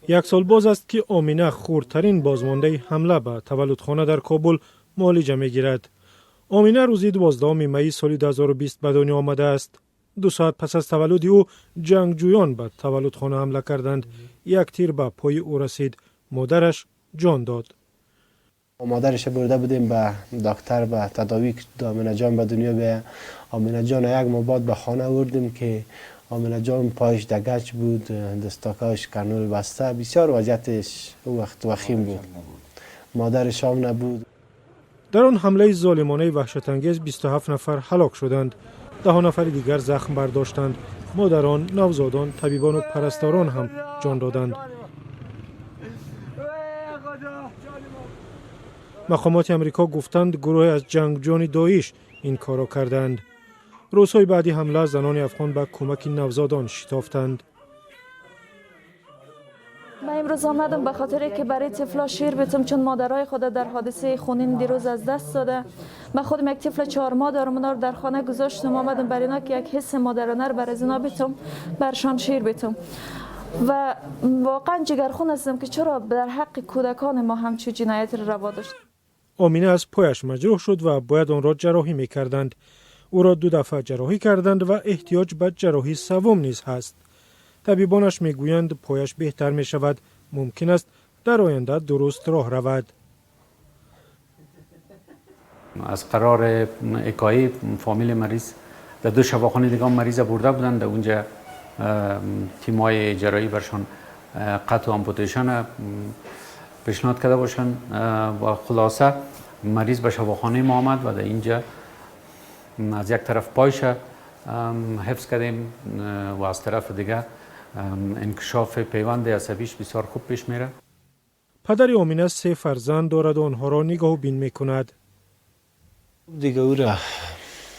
Як сол боз аст, ки Омина, хурдтарин бозмондаи ҳамла ба таваллудхона дар Кобул, муолиҷа мегирад. Омина рӯзи 12 майи соли 2020 ба дунё омадааст. 2 соат пас аз таваллуди ӯ ҷангҷӯён ба таваллудхона ҳамла карданд. Як тир ба пои ӯ расид, модараш ҷон дод. مادرش برده بودیم به دکتر به تداوی که آمینه جان به دنیا بیایه. آمینه جان یک ماه بعد به خانه آوردیم که آمینه جان پایش ده گچ بود، دستاکاش کنول بسته، بسیار وضعیتش او وقت وخیم بود. مادرش هم نبود. Дар он ҳамлаи золимонаи ваҳшатангез 27 нафар ҳалок шуданд, даҳо нафари дигар захм бардоштанд. Модарон, навзодон, табибону парасторон ҳам ҷон доданд. Мақомоти Амрико гуфтанд, гурӯҳе аз ҷангҷӯёни Доиш ин корро карданд. Рӯзҳои баъди ҳамла занони афғон ба кӯмаки навзодон шитофтанд. من امروز آمدم به خاطر که برای طفلا شیر بتم، چون مادرای خود در حادثه خونین دیروز از دست داده. من خودم یک طفل 4 ماه دارم، اونا رو در خانه گذاشتم، آمدم برای اینا که یک حس مادرانه رو بر از اینا بتم، برشان شیر بتم و واقعا جگرخون هستم که چرا در حق کودکان ما همچو جنایت رو روا داشت. Омина аз пояш маҷрӯҳ шуд ва бояд онро ҷарроҳӣ мекарданд. Ӯро ду дафъа ҷарроҳӣ карданд ва эҳтиёҷ ба ҷарроҳии саввум низ ҳаст. Табибонаш мегӯянд, пояш беҳтар мешавад, мумкин аст дар оянда дуруст роҳ равад. از قرار اکایی فامیل مریض در دو شفاخانه دیگه مریض برده بودند. در اونجا تیمای جراحی برشان قطع و amputation پیشنهاد کرده باشن و خلاصه مریض به شفاخانه ما آمد و در اینجا از یک طرف پایش حفظ کردیم و از طرف دیگه انکشاف پیوند عصبیش بسیار خوب پیش میره. Падари Омина се фарзанд дорад, онҳоро нигоҳубин мекунад. دیگه او را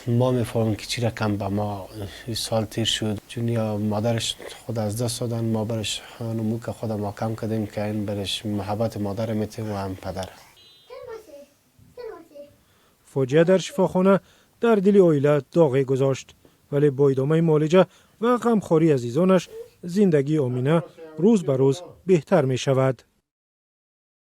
ما میفهمیم که چی رقم به ما سال تیر شد، چون یا مادرش خود از دست دادن، ما برش نمو که خود ما کم کردیم که این برش محبت مادر میتیم و هم پدر. Фоҷиа дар шифохона дар дили оила доғе гузошт, вале бо идомаи муолиҷа ва ғамхории азизонаш зиндагии Омина рӯз ба рӯз беҳтар мешавад.